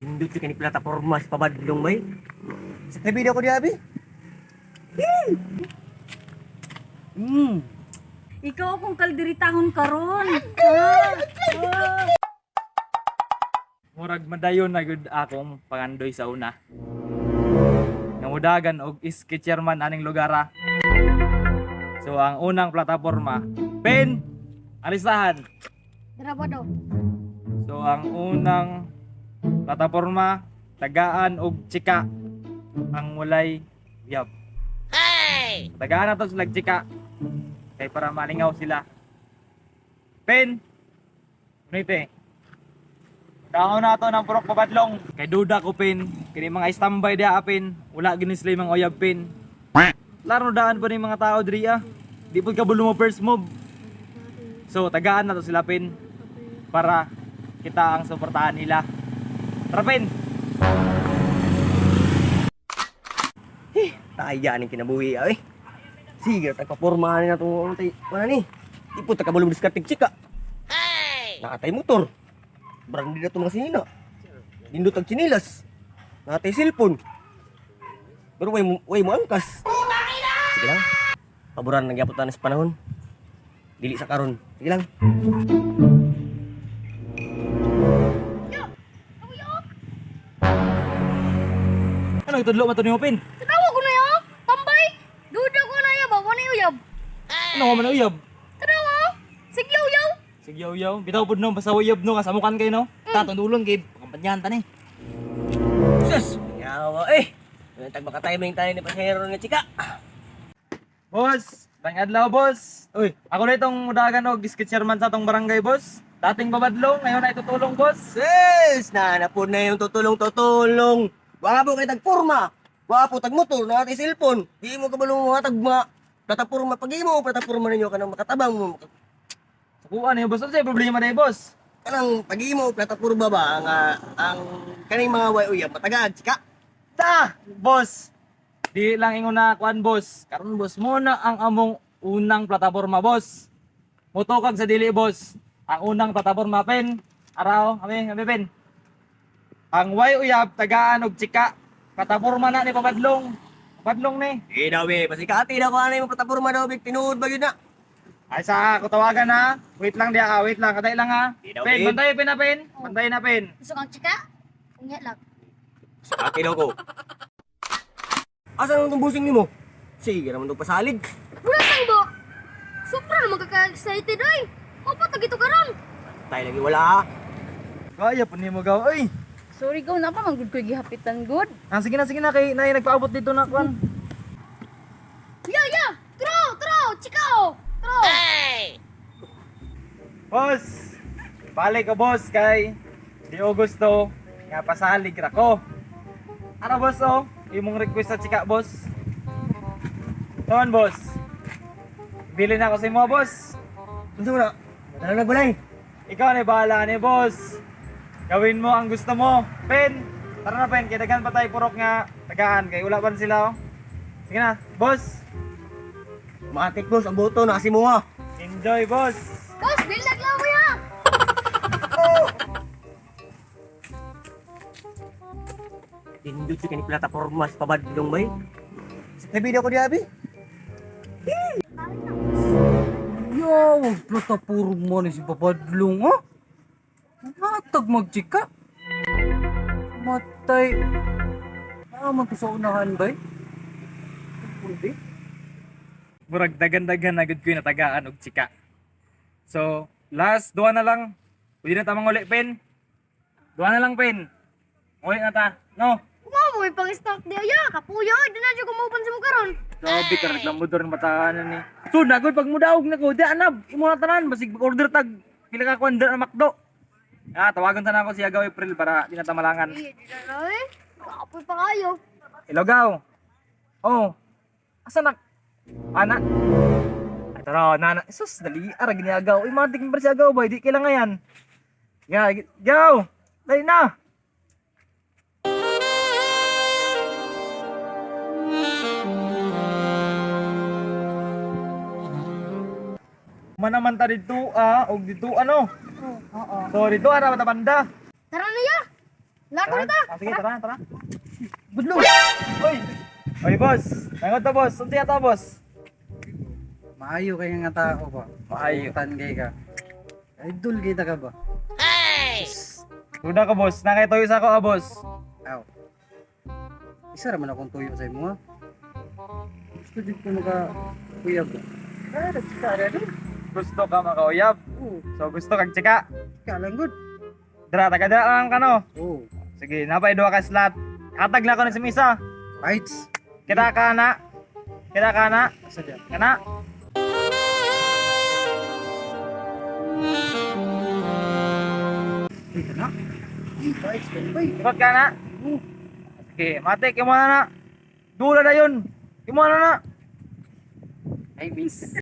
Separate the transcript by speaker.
Speaker 1: Nindot ka ni plataporma sa pabadlong bay. Sa kabida ko diabi.
Speaker 2: Ikaw akong kalderitahon karon.
Speaker 3: Murag madayon na gud akong pangandoy sa una. Namudagan og iski chairman aning lugar ah. So ang unang plataporma, pen alisahan.
Speaker 4: Dara ba daw?
Speaker 3: So ang unang plataporma, tagaan og chika ang walay uyab. Hey! Tagaan na to sila chika kay para malingaw sila. Pen, unite. Daon na to ng purok pabadlong. Kay duda ko pin, kini mga standby dia apin, wala gini sila yung mga uyab pin. Laro daan pa ni mga tao diri ah. Di pud kabulo mo first move. So tagaan na to sila pin para kita ang suportahan nila. Tara pin!
Speaker 1: Taya ning kinabuhi ay. Sige, tagpaporma ni na tong tay. Wala ni. Di po takabulong diskarte chika. Hey! Nakatay motor. Branded na itong mga sinina. Nindot ang chinilas. Nakatay cellphone. Pero way mo, way mo angkas. Sige lang. Paboran nagyapot na sa panahon. Dili sa karon. Sige lang.
Speaker 3: Ano itudlo man to nimo pin?
Speaker 4: Tanawa ko na ya. Tambay. Duda ko na ya ba wala uyab.
Speaker 3: Ano man uyab?
Speaker 4: Tanawa. Sige uyaw.
Speaker 3: Sige uyaw, bitaw pud no basta uyab no kasamukan kay no. Tatundulon kay kampanyahan ta ni.
Speaker 1: Sus! Yawa eh! Tagmaka-timing tayo ni pasahero nga chika.
Speaker 3: Boss, tang adlaw boss. Uy, ako na itong mudagan og diskit chairman sa atong barangay boss. Dating babadlong, ngayon ay tutulong boss.
Speaker 1: Sis! Nanapod na yung tutulong-tutulong. Wapo kay tagporma. Wapo tag motor, nakatay cellphone. Di mo kabalo mga tag mga plataporma. Pag mo, plataporma ninyo kanang makatabang mo.
Speaker 3: Kuha niyo boss, ano sa'yo problema na boss?
Speaker 1: Kanang pag mo, plataporma ba ang ang kaning mga way uyab matagaag chika.
Speaker 3: Ta, boss. Di lang ingon na kuan boss. Karon boss mo na ang among unang plataporma boss. Motokag sa dili boss. Ang unang plataporma pen. Araw, kami, kami pen. Ang way uyab tagaan og chika. Plataporma na ni Pabadlong. Pabadlong ni.
Speaker 1: Di daw eh, pasikati na ko ano yung plataporma daw, big tinuod ba yun na?
Speaker 3: Ay sa ako tawagan na. Wait lang dia, ah. Wait lang, katay lang ha.
Speaker 1: Di daw,
Speaker 3: Pen,
Speaker 1: babe.
Speaker 3: bantay pen na pen. Bantay na pen.
Speaker 4: Gusto kang chika? Unya lang.
Speaker 1: Sikati daw ko. Asa naman itong busing nimo? Sige naman itong pasalig.
Speaker 4: Wala tang bo. Sobra naman kaka-excited ay. Opo tag ito karon.
Speaker 1: Tayo lagi wala ah.
Speaker 3: Kaya po nimo gaw, oy.
Speaker 2: Sorry gaw na pa man gud ko gihapitan gud.
Speaker 3: Ah, sige na kay nay nagpaabot dito na kuan.
Speaker 4: Ya ya. Tro, tro, chika oh. Tro.
Speaker 3: Boss, balik ko boss kay di Augusto nga pasalig ra ko. Ara boss oh, imong request sa chika boss. Ton boss. Bili na ako sa imo boss.
Speaker 1: Unsa mo na? Madala na balay.
Speaker 3: Ikaw na bahala ni boss. Gawin mo ang gusto mo. Pen, tara na pen, kay daghan pa tayo purok nga tagaan kay wala pa sila oh. Sige na, boss.
Speaker 1: Matik boss, ang boto na kasi mo ha.
Speaker 3: Enjoy boss.
Speaker 4: Boss, bilag lang mo ya.
Speaker 1: Nindot siya ni plataporma sa pabadlong bay. Sa kabida ko diabi.
Speaker 5: Yo, ang plataporma ni si Babadlong, ah. Matag magchika. Matay. Ah, man to sa unahan, bay. Hindi.
Speaker 3: Murag dagan-dagan na gud ko yung natagaan og chika. So, last duha na lang. Pwede na tamang uli, pen. Duha na lang, pen. Uli na ta. No.
Speaker 4: Kumamoy pang stock di ya. Kapuyo, di na jud kumuban sa mo karon.
Speaker 3: Grabe ka reklamo doon mataanan ni. So, nagod pag mudaog na ko, di anab, imo na tanan basig order tag pila ka kwan na McDo. Ah, tawagan sana ako si Agaw April para di na tamalangan.
Speaker 4: Iya, di na eh. Kapoy pa kayo.
Speaker 3: Hello, Gaw. Oh. Asa na? Ana. Ay, tara, nana. Sus, dali. Ara, gini Agaw. Uy, matik pa si Agaw ba? Di kailangan yan. Ya, Gaw. Dali na. Manaman ta dito ah, og dito ano.
Speaker 2: Oo.
Speaker 3: So dito ara banda.
Speaker 4: Tara na ya. Lako na ta.
Speaker 3: Ah, sige, tara, tara.
Speaker 5: Budlong!
Speaker 3: Oy! Oy, boss. Nangot ta, boss. Unsa ta, boss?
Speaker 5: Maayo kay nga tao ba?
Speaker 3: Maayo.
Speaker 5: Tan kay ka. Idol kita ka ba?
Speaker 3: Una ka, boss. Nakituyo sa ako, ah, boss.
Speaker 5: Aw. Isa ra man akong tuyo sa imo ha. Gusto din ko maka kuyab ba. Ah, nagchika ra dun.
Speaker 3: Gusto ka makauyab.
Speaker 5: Oo,
Speaker 3: So gusto kag chika.
Speaker 5: chika lang gud.
Speaker 3: Dra, taga dra lang ka no.
Speaker 5: Oo.
Speaker 3: Sige, napay duha ka slot. Hatag lang ko ni sa misa.
Speaker 5: Bites.
Speaker 3: Kita ka na. Kita ka na.
Speaker 5: Asa diyan?
Speaker 3: Kana.
Speaker 5: Dito na. Bites ka bay.
Speaker 3: Ikot ka na. Sige, mate, kimo na na. Dula na yun. Kimo na na.
Speaker 5: Ay, miss.